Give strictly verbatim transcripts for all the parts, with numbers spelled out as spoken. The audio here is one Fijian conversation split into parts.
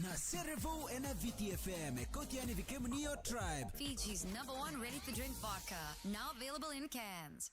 Na Serevou ena V T F M e kauti yani vei kemuni o Tribe. Fiji's number one ready-to-drink vodka, now available in cans.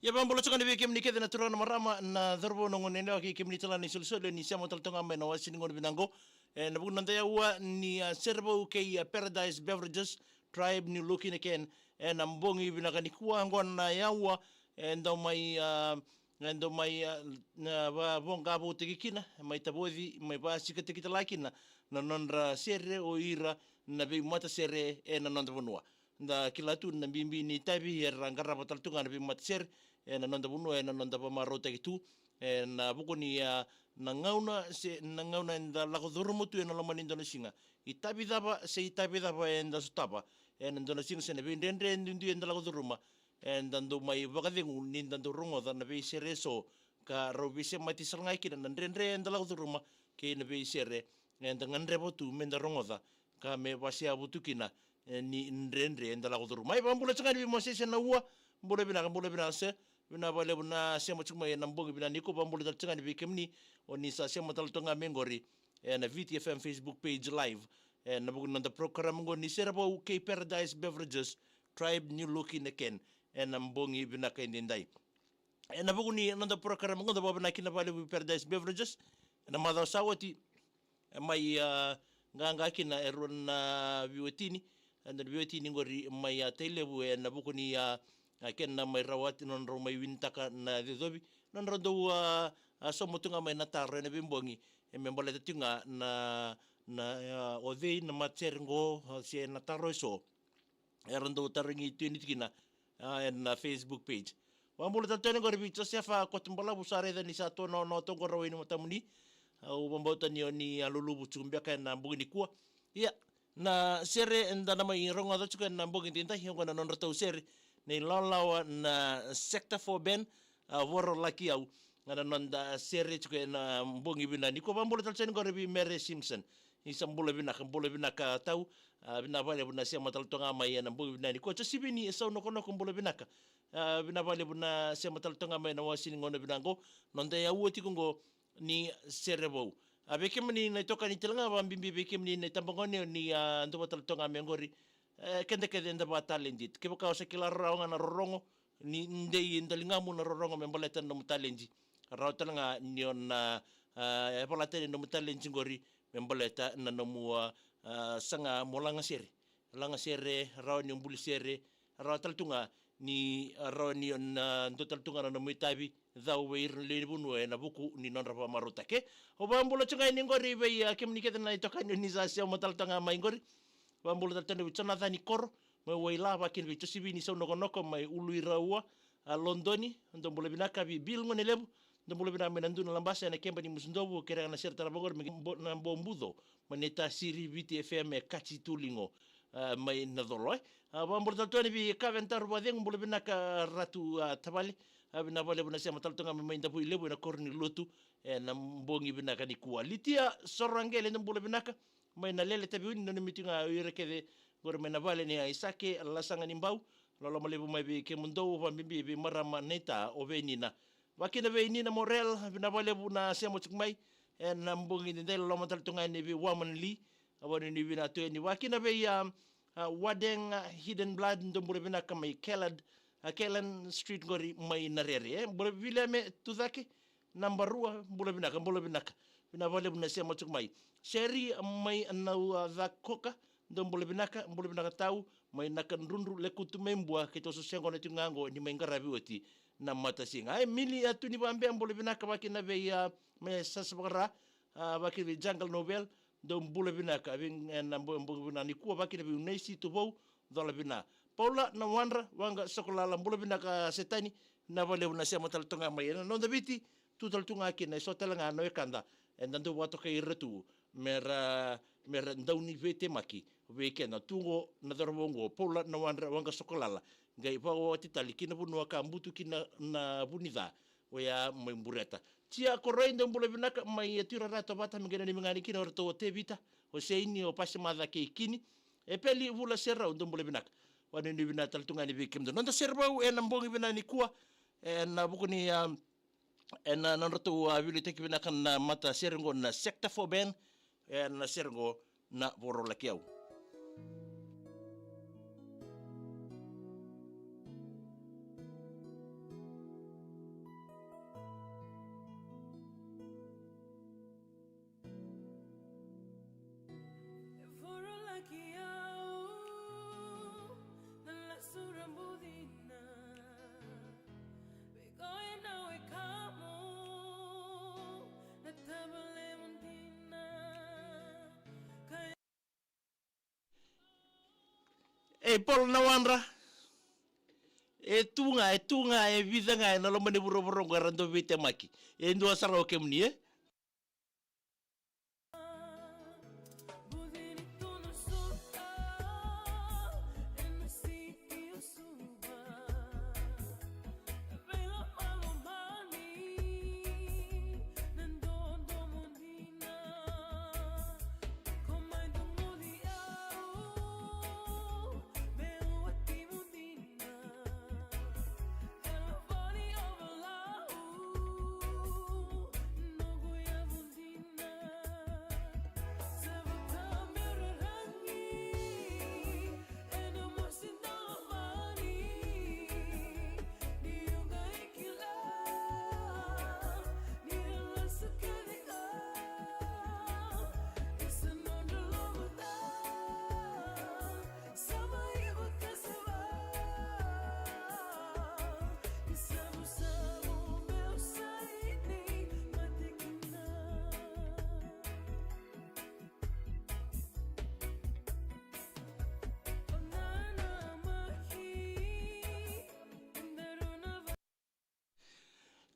Ia, vakabula tiko ga ni vei kemuni kece na turaga na marama, na cauravou, na gone yalewa kei kemuni tale ga na isolisoli ni sema tale toka ga mai na wasi ni gauna vinaka qo. Ena vuku ni noda yaua ni a, Serevou kei a, Paradise Beverages, Tribe, new look in a can. Ena bogi vinaka nikua qo na yaua e dau mai a, e dau mai a, na vavoqa voutaki kina, mai tavoci, mai vasikataki tale ga kina na nodra sere o ira na veimatasere ena noda vanua. Da kila tu na bibi ni itavi era qarava tale tu ga na veimatasere ena noda vanua, ena noda vakamarautaki tu ena vuku ni a, na gauna se na gauna eda lako curuma tu ena loma ni dua na siga. Itavi cava se itavi cava eda sotava ena dua na siga, se na veidredre duidui eda lako curuma, eda dau mai vakacegu ni da dau rogoca na veisere eso ka rau veisemati sara ga kina na dredre eda lako curuma kei na veisere eda gadreva tu meda rogoca ka me vaseavu tu kina e, ni dredre eda lako curuma. Mai, vakabula tiko ga ni vei Mosese na ua. Bula vinaka, bula vinaka se. Vinaka vakalevu na sema tiko mai ena bogi vinaka nikua. Vakabula tale tiko ga ni vei kemuni o ni sa sema tale toka ga mai qori ena V T F M Facebook page live ena vuku ni noda program qo ni Serevou kei Paradise Beverages, Tribe, new look in a can, ena bogi vinaka edaidai. Ena vuku ni noda program qo, da vakavinavinaka kina vakalevu vei Paradise Beverages ena macawa sa oti. E mai a, qaqa kina e rua na veiwatini, e dua na veiwatini qori mai a, Tailevu, ena vuku ni a, a kena mai rawati, nodrau mai winitaka na icocovi, nodrau dau a, a sauma tu ga mai na taro ena veibogi, e me baleta tu ga na, na a, o cei na matasere qo, a, se na taro eso era dau tarogi tu yani tiko kina a, ena Facebook page. Vakabula tale tu yani qori vei Josefa Kotubalavu, sa raica ni sa tonono toka qo rawa i matamuni. Au vakabauta ni o ni a luluvu tiko beka ena bogi nikua. Ia, na sere eda na mai rogoca tiko ena bogi edaidai, oqo na nodratou sere na ilawalawa na Sector Four Band, a, Voro Laki Au. Ga na noda sere tiko ena bogi vinaka nikua. Vakabula tale tu yani qori vei Mere Simpson. Ni sa bula vinaka, bula vinaka tau. A, vinaka vakalevu na sema tale toka ga mai ena bogi vinaka nikua. Josivini e Saunokonoko, bula vinaka. A, vinaka vakalevu na sema tale toka ga mai ena wasi ni gauna vinaka qo. Noda yaua tiko qo ni Serevou. A, vei kemuni na itokani tale ga, vakabibi vei kemuni na itabagone ni a, duva tale toka ga mai qori. E, keda kece eda vakataledi. Kevaka o sa kila rawa ga na rorogo, ni dei daligamu na rorogo me baleta na nomu taledi. Rawa tale ga ni o na, a, e valatani na nomu taledi qori me baleta na nomu a, a, saga mo lagasere. Lagasere, rawa ni o buli sere, rawa tale tu ga ni, a, rawa ni o na dua tale tu ga na nomu itavi cau vei ira na lewe ni vanua ena vuku ni nodra vakamarautaki. Au vakabula tu ga yani qori vei a, kemuni kece na itokani o ni sa sema tale toka ga mai qori. Vakabula tale tu yani vei Jonathan Koro mai Waila, vakakina vei Josivini Saunokonoko mai Uluiraua, a, Lodoni, dou bula vinaka. Vei Bill Gonelevu, dou bula vinaka mai Nadua na Labasa ena keba ni Musudovu, kerea ga na sere tarava qori mai Bo-, na Bobuco mai Naitasiri, V T F M e kati tu ligo, a, mai Nacolo, e. A, vakabula tale tu yani vei Kavenitaru Vakacegu, bula vinaka Ratu, a, Tavale. A, vinaka vakalevu na sema tale toka ga mai Davuilevu ena koro ni lotu ena bogi vinaka nikua. Litia Soroaqele, dou bula vinaka. Mai Nalele, Taveuni, nanumi tu ga o ira kece qori mai na vale nei Aisake Lasaga ni Bau. Loloma levu mai vei kemudou, vakabibi vei marama nei ta o vei Nina. Vakakina vei Nina Morel, vinaka vakalevu na sema tiko mai ena bogi edaidai. Loloma tale tu ga yani vei Waman Lee, a, vakanuinui vinaka tu yani. Vakakina vei a, a, Wadeng, a, Hidden Blood, dou bula vinaka mai Kelad, a, Kelan Street qori mai Narere, e. Bula, Viliame Tucake, naba rua, bula vinaka, bula vinaka. Vinaka vakalevu na sema tiko mai. Seri mai Naucakoka, dou bula vinaka, bula vinaka tau, mai Nakadrudru, Lekutu mai Bua, keitou sa segona tiko ga qo ni mai qaravi oti na matasiga. Ai, Mili, a, Tunivabe, bula vinaka, vakakina vei a, mai Sasavakara, a, vakakina vei Jungle Novel, dou bula vinaka, vei, e, na bo-, bogi vinaka nikua, vakakina vei Unaisi Tuvou, cola vina. Paula Nawadra, Waqa Sokolala, bula vinaka Setani, vinaka vakalevu na sema tale toka ga mai ena noda Viti, tu tale tu ga kina eso tale ga na wekada eda dau vakatokai ira tu mera, mera dau ni veitemaki vei keda tu qo na cauravou qo, Paula Nawadra, Waqa Sokolala, qai vakawati tale ki na vanua ka butu kina na vu ni ca, oya mai Bureta. Tia Koroi, dou bula vinaka, mai Tuirara, Tovata, me qai nanumi ga yani kina o ratou o Tevita, o Seini, o Pasemaca kei Kini. Epeli Vula Serau, dou bula vinaka. Vakanuinui vinaka tale tu ga yani vei kemudou. Noda Serevou ena bogi vinaka nikua, ena vuku ni, a, ena nodratou a veiliutaki vinaka na matasere qo na Sector Four Band, e na sere qo na Vorolaki Au. E vorolaki au na lasura bucina. Vei koya na wekamu na tavalemu dina. Ka E Paul na wadra. E tu ga, e tu ga, e vica ga e na loma ni vuravura qo era dau veitemaki. E dua sara o kemuni, e?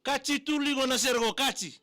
Kati tu ligo na sere qo, kati.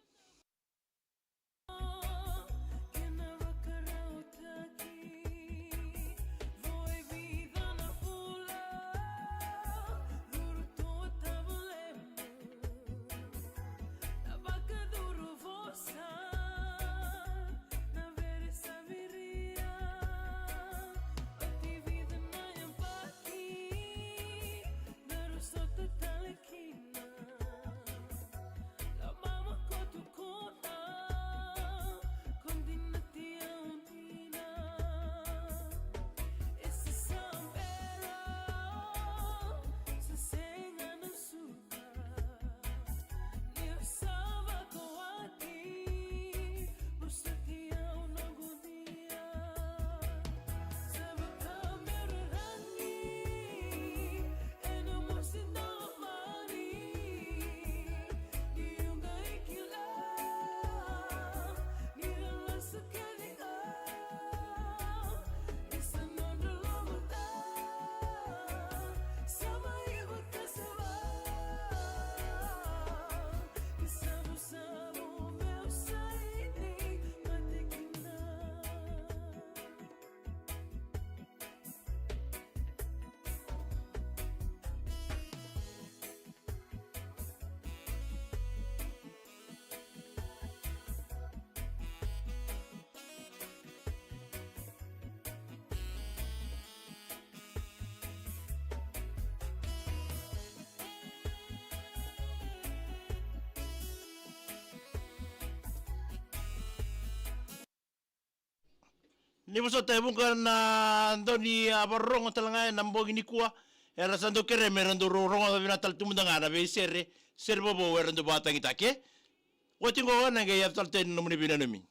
Ni vosota e vuqa na dau ni a vakarorogo tale ga ena bogi nikua. Era sa dau kerea me ra dau ro- rogoca vinaka tale tu mada ga na veisere, sere vovou era dau vakatagitaki. Oti qo na qai yaco tale tu na nomuni veinanumi.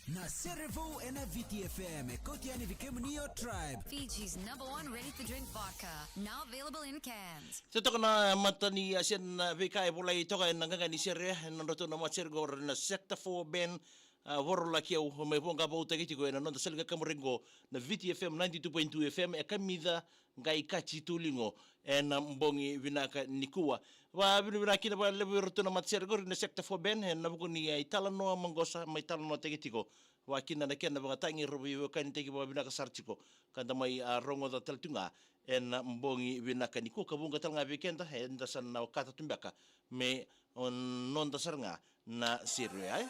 Na sere vou ena Viti F M, e kauti yani vei kemuni o Tribe. Fiji's number one ready-to-drink vodka, now available in cans. Sa toka na mata ni a sere na veika e volai toka ena qaqa ni sere, e nodratou na matasere qo na Sector four Band, a, vorolaki au, mai voqa vautaki tiko ena noda sali kakaburaki qo na Viti F M ninety-two point two F M, e kamica qai kati tu ligo ena bogi vinaka nikua. Vakavinavinaka kina vakalevu vei iratou na matasere qori na Sector four Band, ena vuku ni, a, italanoa maqosa, mai talanoataki tiko. Vakakina na kena vakatagi, rau veiveiwekanitaki vakavinaka sara tiko. Ka da mai, a, rogoca tale tu ga ena bogi vinaka nikua, ka vuqa tale ga vei keda, eda sa na okata tu beka me, o, noda sara ga na sere oya, e.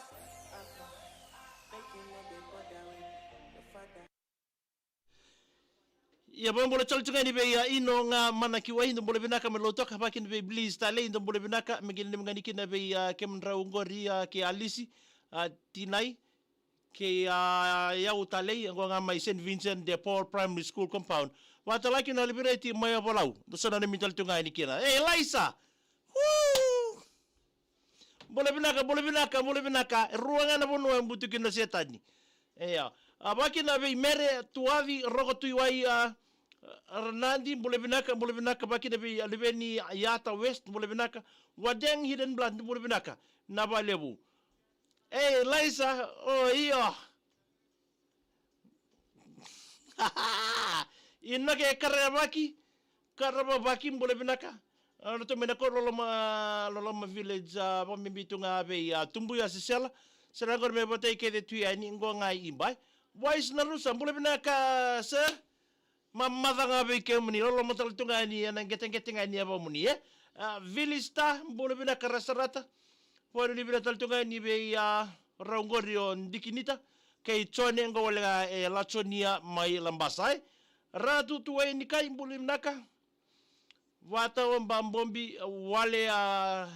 Ia, vakabula tale tu ga yani vei, a, Ino ga Manakiwai, dou bula vinaka mai Lautoka, vakakina vei Bliss Talei, dou bula vinaka, me qai nanumi ga yani kina vei, a, kemudrau qori, a, kei Alisi, a, Tinai, kei, a, Yau Talei, qo ga mai Saint Vincent de Paul Primary School compound. Vata laki na Olivereti mai Ovalau, dou sa nanumi tale tu ga yani kina. Ei, Laisa! Woo! Bula vinaka, bula vinaka, bula vinaka. E rua ga na vanua e butu kina o Setani. Ia. A, vakakina vei Mere Tuavi, Roko Tuiwai, a, a, Ranadi, bula vinaka, bula vinaka, vakakina vei, a, Luveni Yata West, bula vinaka. Wadeng Hidden Blood, bula vinaka. Na valevu. Ei, Laisa, o, io. Inoke Karavaki, Karavavaki, bula vinaka. A, ratou mai na koro Loloma, Loloma Village, a, vakabibi tu ga vei, a, Tubuya Sisela. Sera qori me votai kece tu yani, qo ga i Bai. Wise na Rusa, bula vinaka, sir. Mamaca ga vei kemuni, loloma tale tu ga yani, ena qeteqete ga yani e vamuni, e. A, Vilista, bula vinaka Rasarata. Vakanuinui vinaka tale tu ga yani vei, a, rau qori o Dikinita. Kei Jone qo wale ga e Lajonia mai Labasa, e. Ratu Tuwai Nikai, bula vinaka. Vata o Babobi, wale a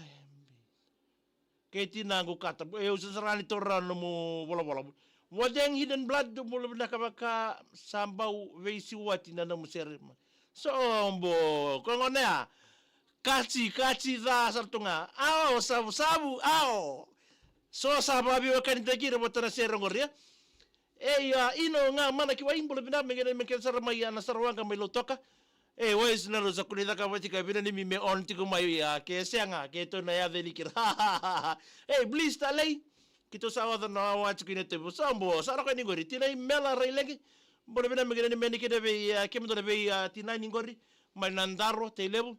Kei tinaqu Kata, e, au sa sara ni taura na nomu volavola. Wadeng Hidden Blood, bula vinaka vaka sa bau veisiwati na nomu sere. Sobo, ko gone ya. Kaci, kaci ca sara tu ga. Ao, savusavu, ao. So sa vaveiwekanitaki ira vata na sere oqori, e. Ei, a, Ino ga Manakiwai, bula vinaka, me kena, me kena sara mai, a, na sara waqa mai Lautoka. Ei, Wise na Rusa, kua ni cakava tiko, vinaka ni me on tiko mai, a, ke sega, keitou na yaco yani kira. Ei, Bliss Talei, keitou sa oca na wawa tiko ina tevu. Sobo, sa roko yani qori, Tinai Mela Raileqi, bula vinaka, me kena ni me ni kena vei, a, kemudou na vei, a, tinani qori, mai Nadaro, Tailevu.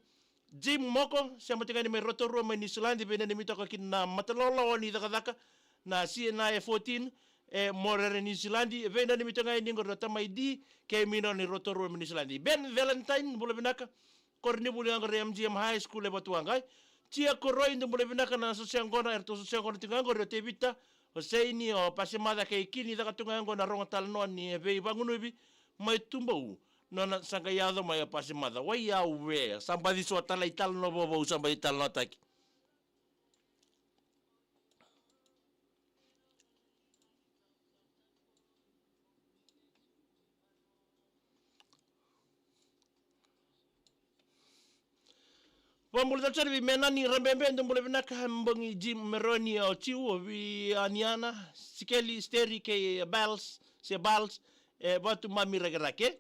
Jim Moko, sema tiko ga yani mai Rotorua mai Niusiladi, veinanumi toka kina na matalawalawa ni cakacaka na C N I fourteen e Morere Niusiladi, veinanumi toka ga yani qori na tamai D, kei Mino ni Rotorua mai Niusiladi. Ben Valentine, bula vinaka, koronivuli ga qori M G M High School e Vatuwaqa. Tia Koroi, dou bula vinaka na soso yaqona, eratou soso yaqona tiko ga qori o Tevita, o Seini, o Pasemaca kei Kini, caka tu ga qo na rogo talanoa ni veivagunuvi mai Tubou. Nona sa qai yaco mai o Pasemaca. Wai au we, sa baci so tale italanoa vovou, sa baci talanoataki. Vakabula tale tiko vei Menani Rabebe, dou bula vinaka, bogi Jim Meroni, o Tiu, o Vianiana, Sikeli, Steri kei Bals, se Bals, e Vatu Mami Rakirake.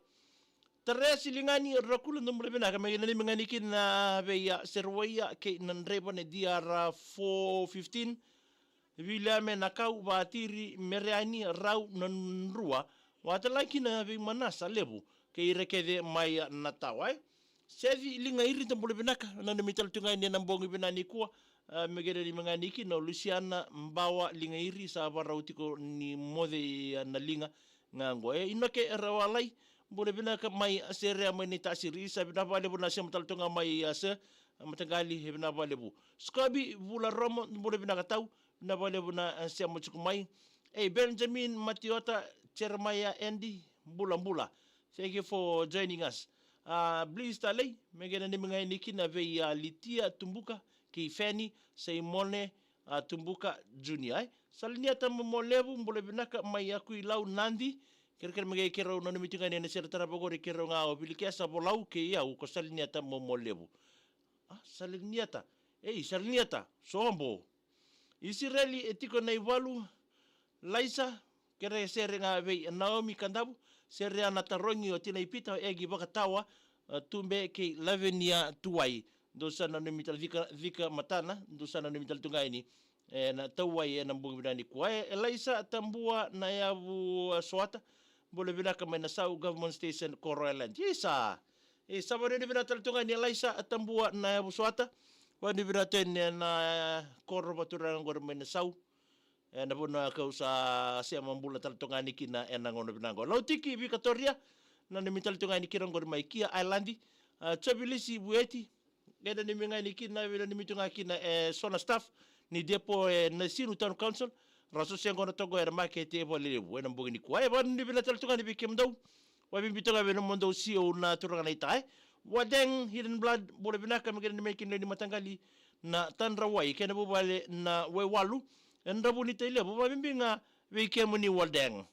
Teresi Ligani Rakula, dou bula vinaka, me nanumi ga yani kina vei, a, Seruwaia kei na draiva na D R four fifteen. Viliame Nakau, Vatiri Mereani, Rau Nadrua, vata laki na vei Manasa Levu kei ira kece mai Natawa, e. Seci Ligairi, dou bula vinaka, nanumi tale tu ga yani ena bogi vinaka nikua, a, me kena nanumi ga yani kina o Lusiana Bawa Ligairi, sa varau tiko ni moce, a, na liga ga qo, e. Inoke Rawalai, bula vinaka mai Serea mai Naitasiri, sa vinaka vakalevu na sema tale tu ga mai, a, se, a, mataqali, e vinaka vakalevu. Scobi Vularomo, bula vinaka tau, vinaka vakalevu na, e, sema tiko mai. Ei, Benjamin Matiota, Jeremiah Andy, bula bula. Thank you for joining us. A, Bliss Talei, me kena nanumi ga yani kina vei, a, Litia Tubuka, kei Feni, Saimone, a, Tubuka Junior, e. Saliniata Momolevu, bula vinaka mai Yakuilau Nadi. Kerekere me kei keirau nanumi tiko ga yani ena sere tarava qori keirau ga o Vilikesa Volau kei au ko Saliniata Momolevu. A, Saliniata. Ei, Saliniata, sobo. Isireli e tiko na ivalu, Laisa, kere sere ga vei Naomi Kadavu, sere ana tarogi o tinai Pita, o Egi Vakatawa, a, Tube kei Lavenia Tuwai. Dou sa nanumi tale, Cika, Cika Matana, dou sa nanumi tale tu ga yani. E na tauwai e na bogi vinaka nikua. E Elaisa Tabua na yavu, a, Soata. Bula vinaka mai na Sau Government Station, Koro Island. Isa. Isa, vani vinaka tale tu ga ni Elaisa Tabua na yavu Soata. Vani vinaka tu e na, e, koro vaturaga qori mai na Sau. E na vanua kau sa sema bula tale tu ga ni kina e na gauna vinaka qo. Lautiki Vikatoria, nanumi tale tu ga ni kina qori mai Kia Island. A, Jovilisi Vueti, e nanumi ga ni kina, e nanumi tu ga kina e so na staff ni depo e Nasinu Town Council, ra so se qo na toqo e na makete e Valelevu e na bogi nikua. E vani vinaka tale tu ga ni vei kemudou. Vavibito ga vei nomudou siou na turaga na ita e. Wadeng Hidden Blood, bula vinaka, me qai nanumi kina ni mataqali na Tadrawai kei na vuvale na Waiwalu e na Dravunitailevu. Vabibi ga vei kemuni Wadeng.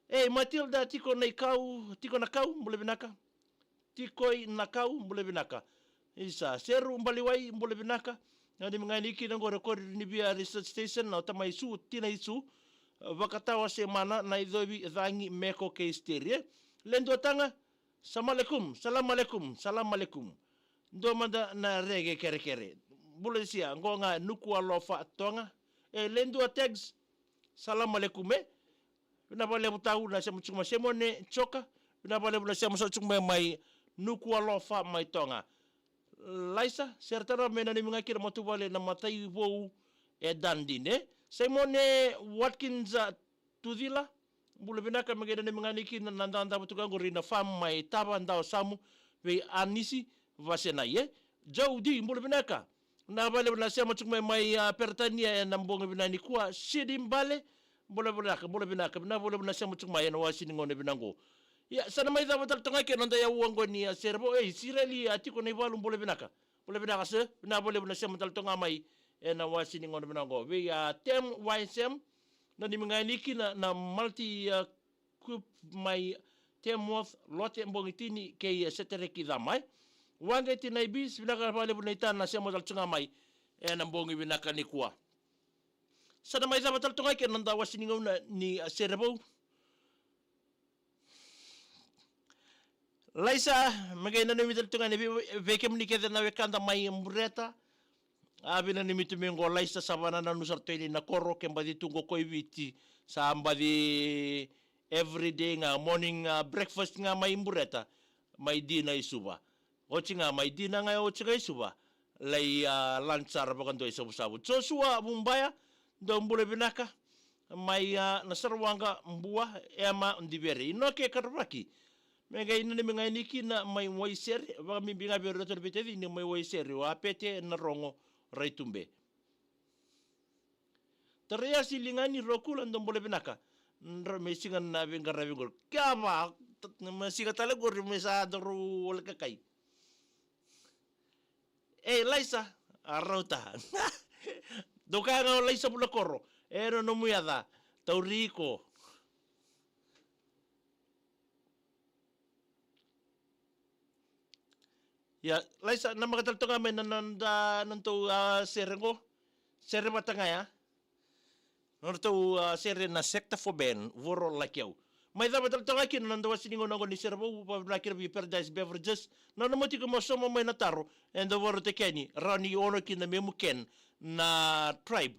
Ei, Matilda Tiko na Ikau, Tiko na Kau, bula vinaka. Tikoi na Kau, bula vinaka. Isa, Seru Baliwai, bula vinaka. Nanumi ga ni kina qori o Korinivia Research Station, na o tamai Su, tina i Su. Vakatawa Semana, na icovi Cagi, Meko kei Steri e. Leduataga, salam alaikum, salam alaikum, salam alaikum. Dua mada na rege kerekere. Bula sia, qo ga Nukualofa Toga. E Ledua Tags, salam alaikum e. Vinaka vakalevu tau na sema tiko mai Simone Joka. Vinaka vakalevu na sema sa tiko mai mai Nukualofa mai Toga. Laisa, sere tara me nanumi ga kina matuvale na Matai Vou e Dundee e. Simone Watkins, a, Tucila. Bula vinaka, me qai nanumi ga ni kina na dadavu tu ga qori na farm mai Tava, Dawasamu, vei Anisi Vasenai e. Joe D, bula vinaka. Vinaka vakalevu na sema tiko mai mai, a, Peritania e na bogi vinaka nikua. Sidi Bale, bula vinaka, bula vinaka. Vinaka vakalevu na sema tiko mai e na wasi ni gauna vinaka qo. Ia, sa na mai cava tale tu ga kina na noda yavu qo ni, a, Serevou, ei, Sireli, a, Tiko na Ivalu, bula vinaka. Bula vinaka sir, vinaka vakalevu na sema tale tu ga mai e na wasi ni gauna vinaka qo. Vei, a, Tem Y S M, nanumi ga ni kina na Multi, a, Group mai Tamworth, Lote Bogitini kei, a, Setereki Cama e. Waqeti na Ibis, vinaka vakalevu na ita na sema tale tu ga mai e na bogi vinaka nikua. Sa na mai cava tale tu ga kina na noda wasi ni gauna ni, a, Serevou. Laisa, me qai nanumi tale tu ga ni vei, vei kemuni kece na wekada mai Bureta. A, vei nanumi tu me qo Laisa sa vanananu sara tu yani na koro ke baci tu qo koi Viti. Sa baci everyday ga morning, a, breakfast ga mai Bureta. Mai dina i Suva. Oti ga mai dina ga, oti ga i Suva. Lai, a, lunch sara vakadua i Savusavu. Joshua Vubaya, dou bula vinaka. Mai, a, Nasarawaqa, Bua, Ema Diveri. Inoke Karavaki. Me qai nanumi ga ni kina mai Waisere, vakabibi ga vei iratou na veitacini mai Waisere, o Apete Narogo Raitube. Taraiasi Ligani Rokula, dou bula vinaka. Drau me siga na veiqaravi qori. Kava, t-, me siga tale qori me sa daru ole kakai. Ei, Laisa, a rauta. Dou kaya ga o Laisa Vulakoro. E na nomu yaca, tauri iko. Ia, Laisa, na maka tale toka mai na, na, na, na tou, a, sere qo. Sere vata ga ya. Na nodratou, a, sere na Sector four Band, Voro Lakiau. Mai cava tale toka kina na noda wasi ni gauna qo ni Serevou, vakavinaka kina vei Paradise Beverages. Na nomu tiko mo sauma mai na taro, eda vakarautaki yani, rawa ni ono kina memu can na Tribe.